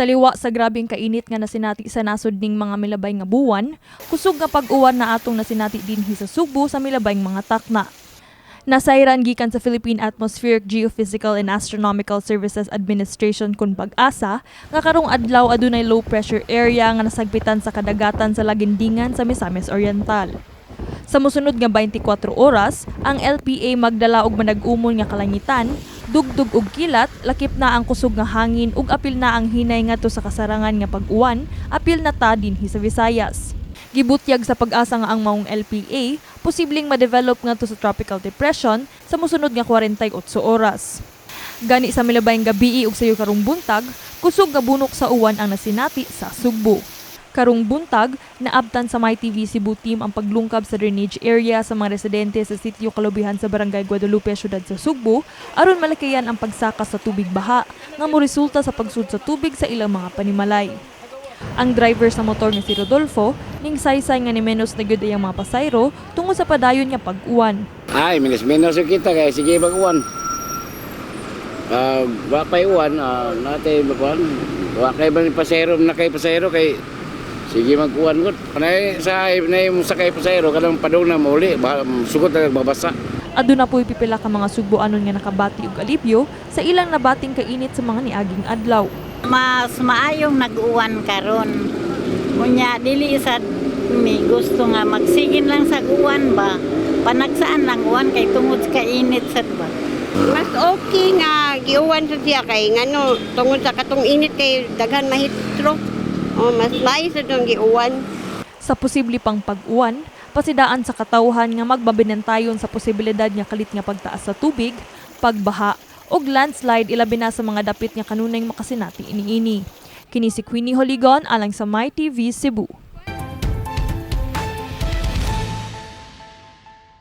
Taliwa sa grabeng kainit nga nasinati sa nasod ning mga milabay nga buwan, kusog nga pag-uwan na atong nasinati dinhi sa Sugbo sa milabay mga takna. Nasayran gikan sa Philippine Atmospheric, Geophysical and Astronomical Services Administration kon PAGASA nga karong adlaw adunay low pressure area nga nasagpitan sa kadagatan sa lagindingan sa Misamis Oriental. Sa mosunod nga 24 oras, ang LPA magdala og manag-umon nga kalangitan, dugdug og kilat, lakip na ang kusog nga hangin ug apil na ang hinay ngadto sa kasarangan nga pag-uwan, apil na ta dinhi sa Visayas. Gibutyag sa PAGASA nga ang maong LPA posibleng ma-develop ngadto sa tropical depression sa mosunod nga 48 oras. Gani sa milabayng gabii ug sayo karong buntag, kusog nga bunok sa uwan ang nasinati sa Sugbo. Karong buntag, naabtan sa MyTV Cebu team ang paglungkab sa drainage area sa mga residente sa sitio Kalubihan sa Barangay Guadalupe, syudad sa Sugbo, aron malakayan ang pagsaka sa tubig baha nga moresulta sa pagsud sa tubig sa ilang mga panimalay. Ang driver sa motor nga si Rodolfo, ning saysay nga ni menos na gyud ang mga pasayro tungod sa padayon nga pag-uwan. Ay, menos-menos yung kita kay sige mag-uwan. Wa pa'y uwan, natay mag-uwan. Wa kay ba ni pasero na kay pasero kay sige mag-uwan gud. Kanay sa nay mo sakay pasero kanang padung na mauli, ba, sugot na nagbabasa. Aduna po'y pipila ka mga Sugboanon nga nakabati og alibyo sa ilang nabating kainit sa mga niaging adlaw. Mas maayong nag-uwan karon. Unya dili sad mi gusto nga magsigin lang sa uwan ba. Panagsaan lang uwan kay tungod sa kainit sad ba. Mas okay nga giuwan sa siya kay ngano tungod sa katong init kay daghan ma-heatstroke. Oh, mas maayo sa dong giuwan. Sa posible pang pag-uwan, pasidaan sa katawhan nga magbabinantayon sa posibilidad nga kalit nga pagtaas sa tubig, pagbaha, ug landslide, ilabi na sa mga dapit nga kanunay makasinati iniini. Kini si Queenie Holigon alang sa MyTV Cebu.